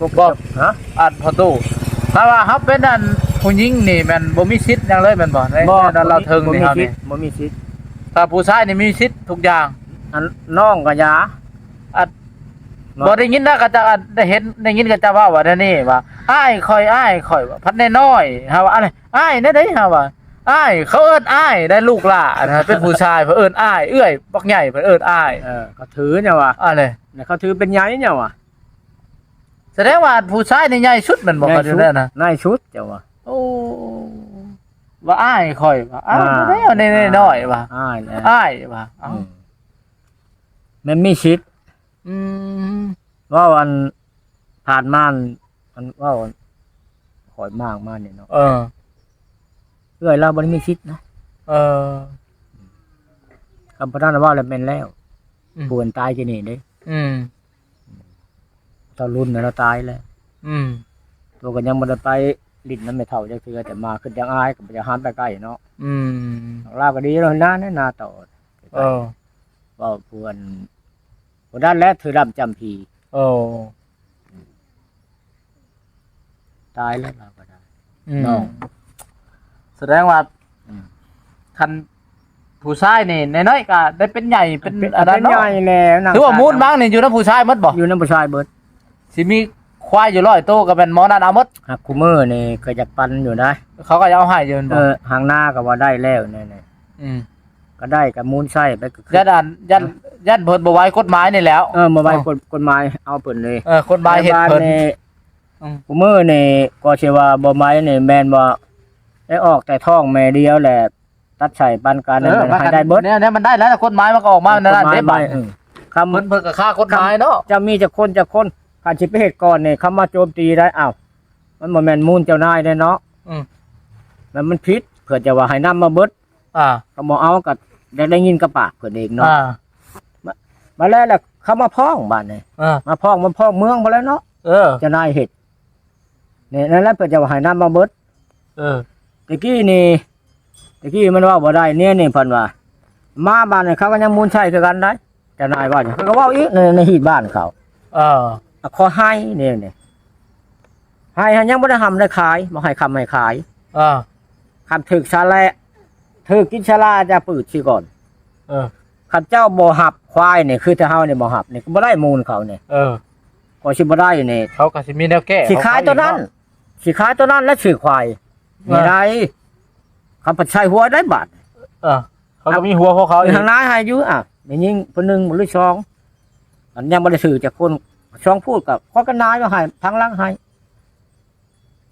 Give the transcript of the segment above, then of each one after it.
ບໍ່ ຮະ? ອັນພໍ່ຕູ້ ຖ້າວ່າເຮົາເປັນອັນຜູ້ຍິງນີ້ແມ່ນບໍ່ມີສິດຫຍັງເລີຍແມ່ນບໍ່? ໃນ ບໍ່ ໃນລາວເທິງນີ້ເຮົານີ້ ບໍ່ມີສິດ ບໍ່ມີສິດ. ຖ້າຜູ້ຊາຍນີ້ມີສິດທຸກຢ່າງ. ອັນນ້ອງກໍຢ່າ ອັນ ບໍ່ໄດ້ຍິນນະ ເຂົາເຈົ້າ ອັນ ໄດ້ເຫັນ ໄດ້ຍິນເຂົາເຈົ້າເວົ້າວ່າແນວນີ້ວ່າ ອ້າຍຂ້ອຍ ອ້າຍຂ້ອຍ ພັດນ້ອຍໆ ເຮົາວ່າ ອ້າຍແນວໃດ ເຮົາວ່າ ອ້າຍ ເຂົາເອີ້ນອ້າຍໄດ໋ ລູກຫຼ້ານະ ເປັນຜູ້ຊາຍເພິ່ນເອີ້ນອ້າຍ ເອື້ອຍບັກໃຫຍ່ເພິ່ນເອີ້ນອ້າຍ. ເອີ ເຂົາຖືຫຍັງວະ ອ້າຍເລີຍ ເຂົາຖືເປັນໃຫຍ່ຫຍັງວະ. ສະແດງວ່າຜູ້ຊາຍນີ້ໃຫຍ່ສຸດແມ່ນບໍ່? ໃຫຍ່ສຸດ ເຂົາຢູ່ແລ້ວນະ ໃຫຍ່ສຸດເຈົ້າວ່າ. ໂອ້ ວ່າອ້າຍຂ້ອຍວ່າ ອ້າຍ ອ່າ ແນວໃດ ນ້ອຍໆວ່າ ອ້າຍແຫຼະ ອ້າຍວ່າ ເອົ້າ ອືມ ແມ່ນມີສິດ. ອືມ ເວົ້າອັນຜ່ານມາ ອັນເວົ້າອັນຂ້ອຍມາງມານີ້ເນາະ ເອີ ເອື້ອຍລາວບໍ່ໄດ້ມີສິດນະ. ເອີ ຄຳພະນັ້ນເວົ້າແລ້ວແມ່ນແລ້ວ ອືມ ຜູ້ອັນຕາຍທີ່ນີ້ເດ້. ອືມ ເຖົ້າລຸນນະລະຕາຍແລ້ວ. ອືມ ໂຕກໍຍັງບໍ່ໄດ້ໄປຫຼິ້ນນຳແມ່ເຖົ້າຈັກເທື່ອ ແຕ່ມາຄຶດຢາກອາຍ ກໍບໍ່ຢາກຫັນໄປໃກ້ເນາະ. ອືມ ລາວກໍດີແລ້ວນະ ນາຕໍ່ ເອີ ເວົ້າເພື່ອນ ຜູ້ນັ້ນແຫຼະຖືດຳຈຳພີ. ໂອ້ ຕາຍແລ້ວລາວກໍໄດ້ ອືມ ນ້ອງ ສະແດງວ່າ ອືມ ຄັນຜູ້ຊາຍນີ້ນ້ອຍໆກໍໄດ້ເປັນໃຫຍ່ເປັນ ເປັນ ອັນນັ້ນເນາະ ເປັນໃຫຍ່ແລ້ວນະ ຖືວ່າມູນມັງນີ້ຢູ່ນຳຜູ້ຊາຍໝົດບໍ່? ຢູ່ນຳຜູ້ຊາຍເບິດ. ຊິມີຄວາຍຢູ່ຮ້ອຍໂຕກໍແມ່ນໝໍນັ້ນເອົາໝົດ. ຫາກຄູ່ມື້ນີ້ກໍຢາກປັນຢູ່ນະ ເຂົາກໍຢາກເອົາໃຫ້ຢູ່ແມ່ນບໍ່? ເອີ ຫາງນາກໍວ່າໄດ້ແລ້ວນີ້ ອືມ ກໍໄດ້ກໍມູນໃຊ້ໄປ ຢ້ານອັນ ຢ້ານ ຢ້ານເພິ່ນບໍ່ໄຫວກົດໝາຍນີ້ແຫຼ້ວ. ເອີ ບໍ່ໄຫວ ເອີ ກົດ ກົດໝາຍເອົາເພິ່ນເລີຍ. ເອີ ກົດໝາຍເຮັດເພິ່ນ ອືມ ຄູ່ມື້ນີ້ກໍຊິວ່າບໍ່ໄຫວນີ້ແມ່ນບໍ່ ໄດ້ອອກແຕ່ທ້ອງແມ່ດຽວແຫຼະ ຕັດໃສ່ປັນກັນ ເອີ ໃຫ້ໄດ້ເບິດ. ແນວ ແນວມັນໄດ້ແລ້ວ ກົດໝາຍມັນກໍອອກມາແນວນັ້ນເດ້. ບາດນີ້ ອືມ ຄຳ ເພິ່ນ ເພິ່ນກໍຄາກົດໝາຍເນາະ ຈະມີຈັກຄົນຈັກຄົນ ຄັນຊິໄປເຮັດກ່ອນນີ້ ຄຳມາໂຈມຕີໄດ້. ອ້າວ ມັນບໍ່ແມ່ນມູນເຈົ້ານາຍເດ້ເນາະ. ອືມ ແລ້ວມັນຜິດ ເພື່ອຈະວ່າໃຫ້ນຳມາເບິດ ອ່າ ກໍບໍ່ເອົາ ກໍໄດ້ ໄດ້ຍິນກັບປາກເພິ່ນເອງເນາະ. ອ່າ ມາ ມາແລ້ວ ແລ້ວເຂົາມາຟ້ອງບາດນີ້ ອ່າ ມາຟ້ອງ ມາຟ້ອງເມືອງພຸ້ນແຫຼະເນາະ. ເອີ ເຈົ້ານາຍເຮັດນີ້ ນັ້ນແຫຼະ ເພິ່ນຈະວ່າໃຫ້ນຳມາເບິດ. ເອີ ຕະກີ້ນີ້ ຕະກີ້ມັນເວົ້າບໍ່ໄດ້ ແນວນີ້ເພິ່ນວ່າ ມາບາດນີ້ເຂົາກໍຍັງມູນໃຊ້ຄືກັນໄດ໋. ເຈົ້ານາຍເວົ້າຫຍັງ ເຂົາກໍເວົ້າອີກໃນ ໃນຮີດບ້ານເຂົາ. ເອີ ຂໍໃຫ້ແນວນີ້ ໃຫ້ ໃຫ້ຍັງບໍ່ໄດ້ຮ່ຳໄດ້ຂາຍ ບໍ່ໃຫ້ຄ້ຳໃຫ້ຂາຍ. ເອີ ຄັນຖືກຊະແລະ ຖືກກິນຊະລາຈະປືດຊິກ່ອນ. ເອີ ຄັນເຈົ້າບໍ່ຮັບຄວາຍນີ້ ຄືແຕ່ເຮົານີ້ບໍ່ຮັບນີ້ ກໍບໍ່ໄດ້ມູນເຂົານີ້. ເອີ ກໍຊິບໍ່ໄດ້ນີ້ ເຂົາກໍຊິມີແນວແກ້ ຊິຂາຍຕົວນັ້ນ ເຂົາອີກເນາະ ຊິຂາຍຕົວນັ້ນແລ້ວຊື້ຄວາຍ ເອີ ນີ້ໄດ້. ເຂົາໄປໃສ່ຫົວໄດ້ບາດ. ເອີ ເຂົາກໍມີຫົວຂອງເຂົາອີກ ທາງນາຍໃຫ້ຢູ່. ອ່ະ ແມ່ຍິງຜູ້ໜຶ່ງຫຼືສອງ ມັນຍັງບໍ່ໄດ້ຊື້ຈັກຄົນ ສອງພູດ ກໍຂ້ອຍກໍນາຍວ່າໃຫ້ ທາງຫຼັງໃຫ້.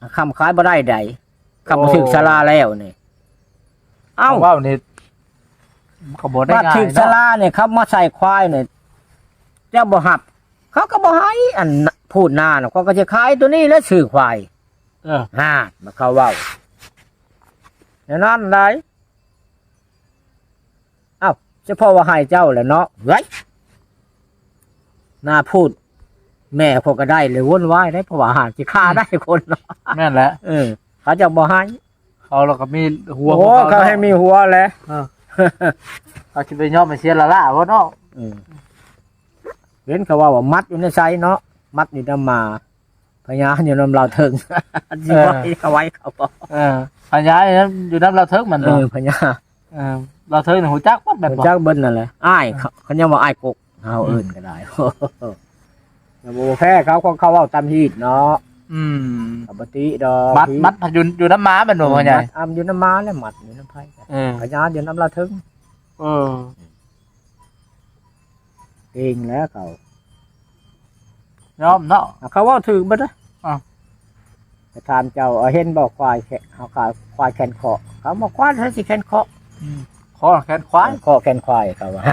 ອ່ະ ຄ້ຳຂາຍບໍ່ໄດ້ໃດ໋ ຄັນບໍ່ຖືກ ໂອ້ ຊະລາແລ້ວນີ້. ເອົ້າ ເວົ້ານີ້ມັນກໍບໍ່ໄດ້ງ່າຍເນາະ ບາດຖືກຊະລານີ້ ເຂົາມາໃສ່ຄວາຍນີ້ ເຈົ້າບໍ່ຮັບ ເຂົາກໍບໍ່ໃຫ້. ອັນພູດນານະ ຂ້ອຍກໍຊິຂາຍຕົວນີ້ແຫຼະຊື້ຄວາຍ. ເອີ ຫາ ມາເຂົາເວົ້າແນວນັ້ນໄດ໋. ອ້າວ ສະເພາະວ່າໃຫ້ເຈົ້າແຫຼະເນາະ ເອີຍ ນາພູດ ແມ່ຂ້ອຍກໍໄດ້ເລີຍ ວຸ້ນວາຍໄດ໋ ເພາະວ່າຫາຊິຂ້າໄດ້ຄົນເນາະ. ແມ່ນແຫຼະ ເອີ ເຂົາເຈົ້າບໍ່ໃຫ້ ເຂົາລະກໍມີຫົວ ໂອ້ ຂອງເຂົາ ເຂົາໃຫ້ມີຫົວແຫຼະ. ເອີ ເຂົາຊິໄປຍອມໃຫ້ເສຍລະລາບໍ່ເນາະ. ເອີ ເຫັນເຂົາເວົ້າວ່າມັດຢູ່ໃນໄຊເນາະ ມັດຢູ່ນຳໝາ ພະຍາຢູ່ນຳລາວເທິງ ເອີ ຊິໄຫວ ເຂົາໄຫວເຂົາບໍ່? ເອີ ພະຍາຢູ່ນຳລາວເທິງແມ່ນບໍ່? ເອີ ພະຍາ ເອີ ລາວເທິງນີ້ຮູ້ຈັກໝົດແມ່ນບໍ່? ຮູ້ຈັກເບິດນັ້ນແຫຼະ ອ້າຍ ເອີ ເຂົາ ເຂົາຍັງວ່າອ້າຍກົກ ເຮົາເອີ້ນກໍໄດ້ ແຕ່ບໍ່ແພ້ເຂົາ ເຂົາ ເຂົາເວົ້າຕາມຮີດເນາະ. ອືມ ເຂົາບໍ່ຕິດອກ ມັດ ມັດຢູ່ ຢູ່ນຳໝາແມ່ນບໍ່ ອືມ ພໍ່ໃຫຍ່? ມັດ ອຳ ຢູ່ນຳໝາແຫຼະ ມັດຢູ່ນຳໃຜ? ເອີ ພະຍາຢູ່ນຳລາວເທິງ. ເອີ ເກັ່ງແລ້ວເຂົາ ຍອມເນາະ ເຂົາເວົ້າຖືກເບິດເດ້. ອ້າວ ໄປຖາມເຈົ້າ ເອົາ ເຫັນບໍ່ຄວາຍແຄ ເຮົາຂາຍຄວາຍແຂນເຄາະ ເຂົາບອກຄວາຍໃຜຊິແຂນເຄາະ? ອືມ ເຄາະແຂນຄວາຍ ເອີ ເຄາະແຂນຄວາຍ ເຂົາວ່າ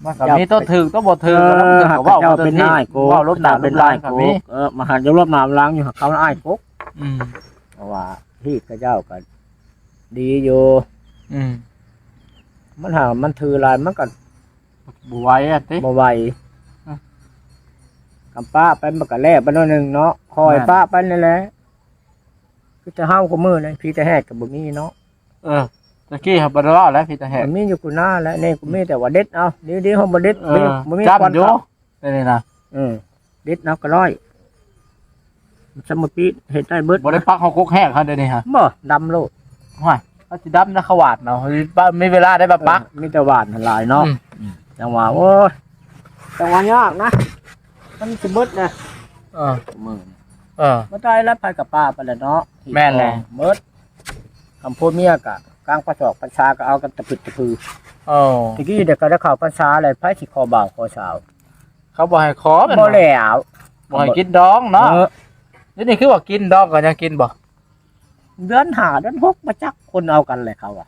ມັນກໍມີຕົວຖືກຕົວບໍ່ຖືກ ເອີ ເຂົາເວົ້າເປັນອ້າຍກົກ ເວົ້າລົບໜ້າລົບຫຼັງກໍມີ ເອີ ມາຫັນຢູ່ລົບໜ້າລົບຫຼັງຢູ່ ເຂົາອ້າຍກົກ. ອືມ ເພາະວ່າຮີດເຂົາເຈົ້າກໍ ດີຢູ່. ອືມ ມັນຫາ ມັນຖືຫຼາຍ ມັນກໍບໍ່ໄຫວອະຕິ ບໍ່ໄຫວ. ອືມ ກຳປະໄປ ມັນກໍແລ້ວໄປໜ້ອຍໜຶ່ງເນາະ ຄ່ອຍ ແມ່ນ ປະໄປນີ້ແຫຼະ. ຄືແຕ່ເຮົາ ຄູ່ມື້ນີ້ ຜີແຕ່ແຮດກໍບໍ່ມີເນາະ. ເອີ ຕະກີ້ເຮົາບໍ່ໄດ້ເວົ້າແລ້ວ ຜີແຕ່ແຮດ ມັນມີຢູ່ກູໜ້າແຫຼະ ນີ້ກໍມີແຕ່ວ່າເດັດເອົາ ດີໆ ເຮົາບໍ່ເດັດ ເອີ ບໍ່ມີ ມີ ຈຳ ຄວັນ ຢູ່ ເຂົ້າ ນີ້ນະ. ເອີ ປິດເນາະກໍຮ້ອຍ ສຳມະປິດເຮັດໄດ້ເບິດ ບໍ່ໄດ້ປັກເຮົາກົກແຮກເຮົາດຽວນີ້ຮະ ບໍ່ ດຳໂລດ ຫ້ວຍ ເຮົາຊິດຳນະ ເຂົາຫວາດເນາະ ມີເວລາໄດ້ມາປັກ ເອີ ມີແຕ່ຫວານຫັ້ນຫຼາຍເນາະ ອືມ ອືມ ຈັ່ງວ່າ ໂອ້ຍ ຈັ່ງວ່າຍາກນະ ມັນຊິເບິດນະ ເອີ ມື້ນີ້ ເອີ ມາຕາຍແລ້ວ ໃຜກໍປາໄປແລ້ວເນາະ ແມ່ນແຫຼະ ເບິດ ຄຳຜົວເມຍກໍກາງປະສອກພັນສາກໍເອົາກັນຕະພຶດຕະພື ໂອ້ ຕະກີ້ເດັກກໍໄດ້ເຂົ້າພັນສາແລ້ວ ໃຜຊິຂໍບ່າວຂໍສາວ ເຂົາບໍ່ໃຫ້ຂໍແມ່ນບໍ່ ບໍ່ແລ້ວ ບໍ່ໃຫ້ກິນດອງເນາະ ເອີ ດຽວນີ້ຄືວ່າກິນດອງກໍຍັງກິນບໍ່ ເດືອນຫ້າເດືອນຫົກບໍ່ຈັກ ຄົນເອົາກັນແຫຼະເຂົາວ່າ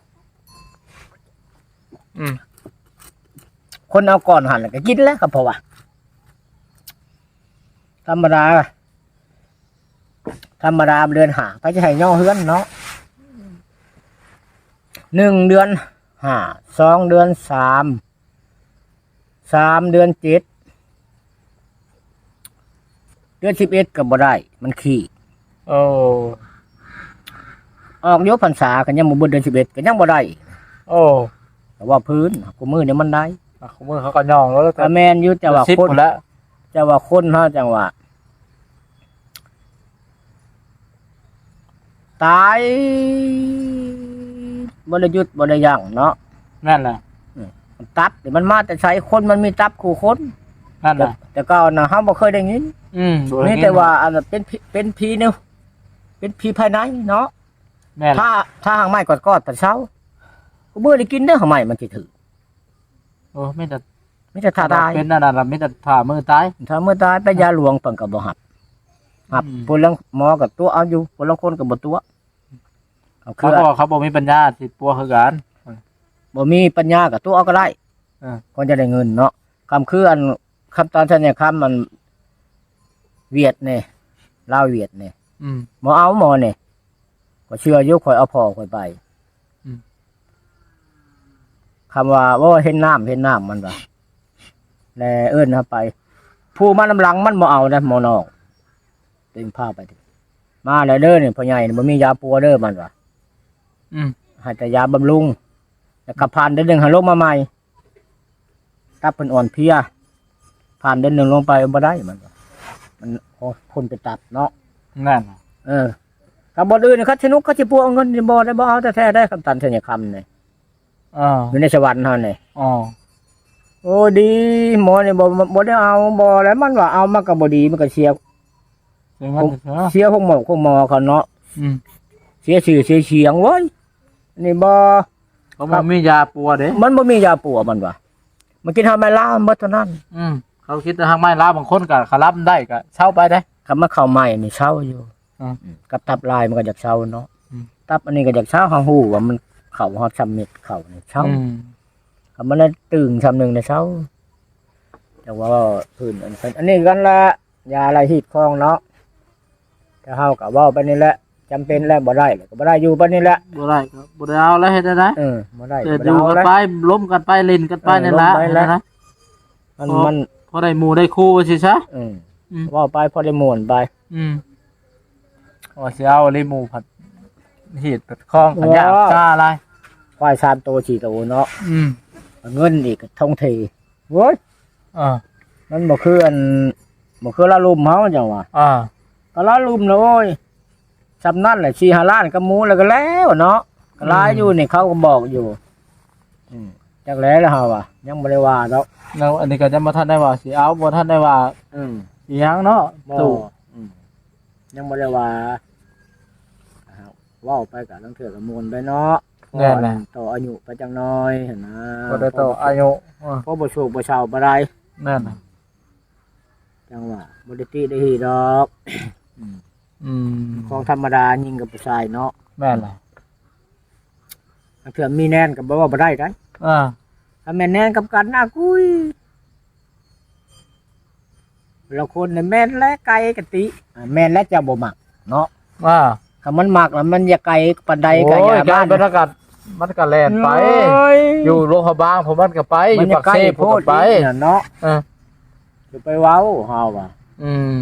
ອືມ ຄົນເອົາກ່ອນຫັ້ນແຫຼະກໍກິນແລ້ວ ກໍເພາະວ່າ ທຳມະດາ ທຳມະດາເດືອນຫ້າ ໃຜຊິໃຫ້ຍໍເຮືອນເນາະ ໜຶ່ງເດືອນຫ້າ ສອງເດືອນສາມ ສາມເດືອນເຈັດ ເດືອນສິບເອັດກໍບໍ່ໄດ້ ມັນຂີ້ ໂອ້ ອອກຢູ່ພັນສາກໍຍັງບໍ່ເບິດ ເດືອນສິບເອັດກໍຍັງບໍ່ໄດ້ ໂອ້ ກໍເວົ້າພື້ນ ຄູ່ມື້ນີ້ມັນໄດ້ ອ່ະ ຄູ່ມື້ເຂົາກໍຍ່ອງແລ້ວ ກໍແມ່ນຢູ່ ແຕ່ວ່າຄົນ ແຕ່ວ່າຄົນເຮົາຈັ່ງວ່າ ຕາຍບໍ່ໄດ້ຢຸດບໍ່ໄດ້ຢັ້ງເນາະ ນັ້ນແຫຼະ ອືມ ຕັບນີ້ມັນມາແຕ່ໃສ ຄົນມັນມີຕັບຄູ່ຄົນ ນັ້ນແຫຼະ ແຕ່ ແຕ່ເກົ່ານະ ເຮົາບໍ່ເຄີຍໄດ້ຍິນ ອືມ ມີແຕ່ວ່າອັນເປັນຜີ ເປັນຜີແນວ ເປັນຜີພາຍໃນເນາະ ແມ່ນ ຖ້າ ຖ້າຫາກໄມ້ກອດໆ ປານເຊົາ ກູມື້ໄດ້ກິນເດີ ຫາກໄມ້ມັນຊິຖືກ ໂອ້ ມີແຕ່ ມີແຕ່ຖ້າຕາຍ ເປັນອັນນັ້ນລະ ມີແຕ່ຖ້າມື້ຕາຍ ຖ້າມື້ຕາຍ ໄປຢາຫຼວງເພິ່ນກໍບໍ່ຮັບ ຮັບ ອືມ ຜູ້ລາງໝໍກໍຕົວະເອົາຢູ່ ຜູ້ລາງຄົນກໍບໍ່ຕົວະ ກໍຄື ເຂົາບອກເຂົາບໍ່ມີປັນຍາຊິປົວຄືກັນ ບໍ່ມີປັນຍາກໍຕົວະເອົາກໍໄດ້ ເອີ ກໍຈະໄດ້ເງິນເນາະ ຄຳຄືອັນ ຄຳຕານສັນຍາຄຳ ອັນ ຫວຽດນີ້ ລາວຫວຽດນີ້ ອືມ ບໍ່ເອົາໝໍນີ້ ຂ້ອຍເຊື່ອຢູ່ ຂ້ອຍເອົາພໍ່ຂ້ອຍໄປ ອືມ ຄຳວ່າ ໂອ້ ເຫັນນ້ຳ ເຫັນນ້ຳ ມັນວ່າ ແລະເອີ້ນເຮົາໄປ ຜູ້ມານຳຫຼັງມັນບໍ່ເອົານະ ໝໍນອກ ຕົວເອງພາໄປ ມາແລ້ວເດີນີ້ ພໍ່ໃຫຍ່ນີ້ ບໍ່ມີຢາປົວເດີ ມັນວ່າ ອືມ ໃຫ້ແຕ່ຢາບຳລຸງ ແລ້ວກໍຜ່ານເດືອນໜຶ່ງໃຫ້ລົງມາໃໝ່ ຕັບເພິ່ນອ່ອນເພຍ ຜ່ານເດືອນໜຶ່ງລົງໄປບໍ່ໄດ້ ມັນວ່າ ມັນ ໂອ້ ພົນໄປຕັບເນາະ ນັ້ນ ເອີ ກັບບ່ອນອື່ນນີ້ ຄັນສະໜຸກ ເຂົາຊິປົວເອົາເງິນນີ້ ບໍ່ໄດ້ ບໍ່ເອົາແທ້ໆ ໄດ້ ຄຳຕັນໄຊຍະຄຳນີ້ ອ່າ ຢູ່ໃນສະຫວັນເຮົານີ້ ອໍ ໂອ້ ດີ ໝໍນີ້ບໍ່ ບໍ່ໄດ້ເອົາ ບໍ່ ແລ້ວມັນວ່າເອົາ ມັນກໍບໍ່ດີ ມັນກໍເສຍ ເສຍເງິນ ເສຍ ເສຍໂຮງໝໍ ໂຮງໝໍເຂົາເນາະ ອືມ ເສຍຊື່ເສຍສຽງ ໂອ້ຍ ນີ້ບໍ່ ເຂົາບໍ່ມີຢາປົວເດ້ ມັນບໍ່ມີຢາປົວ ມັນວ່າ ມັນກິນຮາກໄມ້ລາວໝົດເທົ່ານັ້ນ ອືມ ເຂົາກິນແຕ່ຮາກໄມ້ລາວ ບາງຄົນກໍຂະລຳໄດ້ກໍເຊົາໄປເດ້ ຄັນມັນເຂົ້າໃໝ່ນີ້ເຊົາຢູ່ ອືມ ກັບຕັບລາຍມັນກໍຢາກເຊົາເນາະ ອືມ ຕັບອັນນີ້ກໍຢາກເຊົາ ເຮົາຮູ້ວ່າມັນເຂົ້າຮອດຊ່ຳເມັດເຂົ້ານີ້ເຊົາ ອືມ ຄັນມັນໄດ້ຕື່ມຊ່ຳໜຶ່ງນີ້ເຊົາ ຈັກວ່າເວົ້າພື້ນ ອັນ ອັນນີ້ກັນລະ ຢາລະຮີດຄອງເນາະ ແຕ່ເຮົາກໍເວົ້າໄປນີ້ແຫຼະ ຈຳເປັນແລ້ວບໍ່ໄດ້ແລ້ວກໍບໍ່ໄດ້ ຢູ່ໄປນີ້ແຫຼະ ບໍ່ໄດ້ກໍບໍ່ໄດ້ເອົາແລ້ວ ເຮັດແນວໃດ ເອີ ບໍ່ໄດ້ ແຕ່ຢູ່ກັນໄປ ລົມກັນໄປ ຫຼິ້ນກັນໄປນີ້ລະ ເອີ ລົມໄປແລ້ວ ມັນ ພໍ ມັນ ພໍໄດ້ໝູ່ໄດ້ຄູ່ວ່າຊີ້ຊະ ເອີ ອືມ ເວົ້າໄປພໍໄດ້ມ່ວນໄປ ອືມ ວ່າຊິເອົາອີ່ຫຼີ ໝູ່ພັດ ຮີດພັດຄອງ ໂອ້ ກັນຍາກຊາຫຼາຍ ຄວາຍສາມໂຕສີ່ໂຕເນາະ ອືມ ເງິນອີກກໍທົ່ງເທ ໂອ້ຍ ອ່າ ມັນບໍ່ຄືອັນ ບໍ່ຄືລາວລຸ່ມເຮົາ ຈັ່ງວ່າ ອ່າ ກໍລາວລຸ່ມນະ ໂອ້ຍ ຊ່ຳນັ້ນແຫຼະ ສີ່ຫ້າລ້ານກັບໝູແລ້ວກໍແລ້ວເນາະ ກໍຫຼາຍຢູ່ ອືມ ນີ້ ເຂົາກໍບອກຢູ່ ອືມ ຈັກແຫຼະລະເຮົາວ່າ ຍັງບໍ່ໄດ້ວ່າດອກ ແລ້ວອັນນີ້ກໍຍັງບໍ່ທັນໄດ້ວ່າຊິເອົາ ບໍ່ທັນໄດ້ວ່າ ອືມ ອີ່ຫຍັງເນາະ ບໍ່ ຕູ້ ອືມ ຍັງບໍ່ໄດ້ວ່າ ເວົ້າໄປກໍລາງເທື່ອກໍມ່ວນໄປເນາະ ແມ່ນແຫຼະ ພໍຕໍ່ອາຍຸໄປຈັກໜ້ອຍຫັ້ນນະ ພໍໄດ້ຕໍ່ອາຍຸ ພໍບໍ່ໂສກບໍ່ເສົ້າປານໃດ ແມ່ນແຫຼະ ຈັ່ງວ່າບໍ່ໄດ້ຕິໄດ້ຮີດອກ ອືມ ອືມ ຂອງທຳມະດາຍິງກັບຜູ້ຊາຍເນາະ ແມ່ນແຫຼະ ລາງເທື່ອມີແນນກໍບໍ່ເວົ້າບໍ່ໄດ້ໃດ ອ່າ ຖ້າແມ່ນແນນກັບກັນນະ ກຸ້ຍ ລາງຄົນນີ້ແມ່ນແຫຼະ ໄກ່ກະຕິ ອ່າ ແມ່ນແຫຼະ ເຈົ້າບໍ່ມັກເນາະ ອ່າ ຄັນມັນມັກລະມັນຢາກໄກ່ປານໃດກໍຢ່າ ໂອ້ຍ ມັນ ມັນກໍ ມັນກໍແລ່ນໄປ ໂອ້ຍ ຢູ່ຫຼວງພະບາງພຸ້ນມັນກໍໄປ ຢູ່ປາກເຊພຸ້ນກໍໄປ ມັນຢາກໄກ່ໂພດອີກນັ້ນເນາະ ເອີ ຢ່າໄປເວົ້າເຮົາວ່າ ອືມ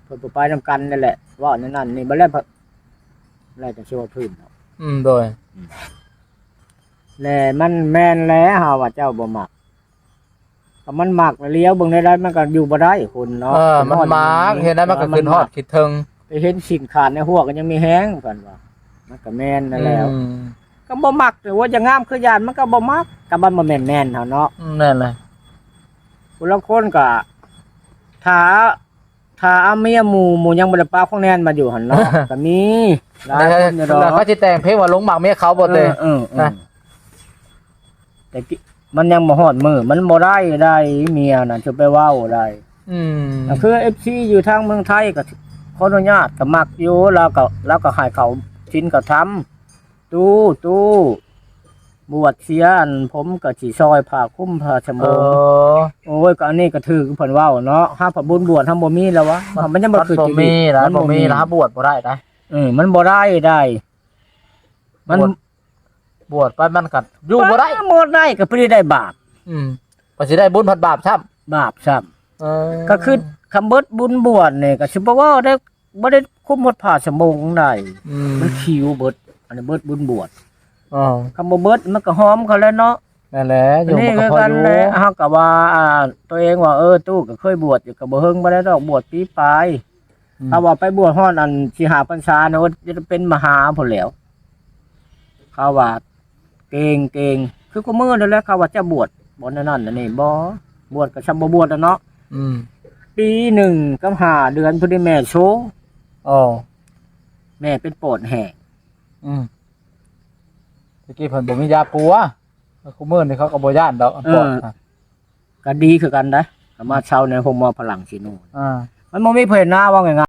ເພິ່ນໄປນຳກັນນັ້ນແຫຼະ ເວົ້າແນວນັ້ນນີ້ ບັດແລ້ວ ແລ້ວຈັ່ງຊິເວົ້າພື້ນເນາະ ອືມ ໂດຍ ອືມ ແລະມັນແມ່ນແຫຼະ ເຮົາວ່າເຈົ້າບໍ່ມັກ ກໍມັນມັກແລ້ວ ຫຼຽວເບິ່ງແນວໃດມັນກໍຢູ່ບໍ່ໄດ້ຄົນເນາະ ເອີ ມັນມັກ ເຮັດໃດມັນກໍຂຶ້ນຮອດຄິດເຖິງ ໄປເຫັນຊີ້ນຂາດໃນຫົວກໍຍັງມີແຮງ ເພິ່ນວ່າ ມັນກໍແມ່ນນັ້ນແຫຼະ ອືມ ກໍບໍ່ມັກ ແຕ່ວ່າຈະງາມຄືຢ້ານມັນກໍບໍ່ມັກ ກໍມັນບໍ່ແມ່ນແມ່ນເຮົາເນາະ ອືມ ແມ່ນແຫຼະ ຜູ້ລາງຄົນກໍຖ້າ ຖ້າເອົາເມຍໝູ່ ໝູ່ຍັງບໍ່ໄດ້ປາຂອງແນນມາຢູ່ຫັ້ນເນາະ ກໍມີຫຼາຍຄົນຢູ່ດອກ ແລ້ວເຂົາຊິແຕ່ງເພງວ່າຫຼົງມັກເມຍເຂົາບໍ່ເຕີ ເອີ ເອີ ນະ ແຕ່ກີ້ມັນຍັງບໍ່ຮອດມື້ ມັນບໍ່ໄດ້ໄດ໋ ເມຍນັ້ນຈະໄປເວົ້າໄດ໋ ອືມ ກໍຄືເອັຟຊີຢູ່ທາງເມືອງໄທກໍຂໍອະນຸຍາດ ກໍມັກຢູ່ ລາວກໍ ລາວກໍໃຫ້ເຂົ້າສິນເຂົ້າທຳ ຕູ້ ຕູ້ ບວດເສຍ ອັນ ຜົມກໍຊິຊອຍຜ້າຄຸມຜ້າສະໂບງ ເອີ ໂອ້ຍ ກໍອັນນີ້ກໍຖືກເພິ່ນເວົ້າເນາະ ຫາຜ້າບຸນບວດ ເຮົາບໍ່ມີແລ້ວວະ ມັນຍັງບໍ່ຄື ມັນບໍ່ມີລະ ມັນບໍ່ມີລະ ຫາບວດບໍ່ໄດ້ໄດ໋ ເອີ ມັນບໍ່ໄດ້ໄດ໋ ມັນ ບວດ ບວດໄປມັນກໍຢູ່ບໍ່ໄດ້ ບວດໄດ້ກໍບໍ່ໄດ້ບາບ ອືມ ກໍຊິໄດ້ບຸນພັດບາບຊ້ຳ ບາບຊ້ຳ ເອີ ກໍຄືຄຳເບິດບຸນບວດນີ້ກໍຊິບໍ່ເວົ້າໄດ້ ບໍ່ໄດ້ຄຸມຮອດຜ້າສະໂບງໃດ ອືມ ມັນຂິວເບິດ ອັນນີ້ເບິດບຸນບວດ ອໍ ຄຳບໍ່ເບິດມັນກໍຫອມເຂົາແລ້ວເນາະ ນັ້ນແຫຼະ ຢູ່ມັນກໍພໍຢູ່ ເຮົາກໍວ່າ ອ່າ ຕົວເອງວ່າ ເອີ ຕູ້ກໍເຄີຍບວດຢູ່ ກໍບໍ່ເຮິງບໍ່ໄດ້ດອກ ບວດປີປາຍ ອືມ ເຂົາວ່າໄປບວດຮອດອັນສີ່ຫ້າພັນສານະ ໂອ້ຍ ຈະເປັນມະຫາພຸ້ນແຫຼ້ວ ເຂົາວ່າເກັ່ງໆ ຄືຄູ່ມື້ນີ້ແຫຼະ ເຂົາວ່າຈະບວດ ບໍ່ແນວນັ້ນແນວນີ້ ບໍ່ ບວດກໍຊ່ຳບໍ່ບວດແລ້ວເນາະ ອືມ ປີໜຶ່ງກັບຫ້າເດືອນພຸ້ນເດ ແມ່ໂຊ ອໍ ແມ່ເປັນປອດແຫ້ງ ອືມ ແຕ່ກີ້ເພິ່ນບໍ່ມີຢາປົວ ຄູ່ມື້ນີ້ເຂົາກໍບໍ່ຢ້ານດອກ ເອີ ປອດ ກໍດີຄືກັນໄດ໋ ກໍມາເຊົາໃນໂຮງໝໍຝຣັ່ງຊີໂນ ອ່າ ມັນບໍ່ມີໃຜນາ ເວົ້າງ່າຍໆ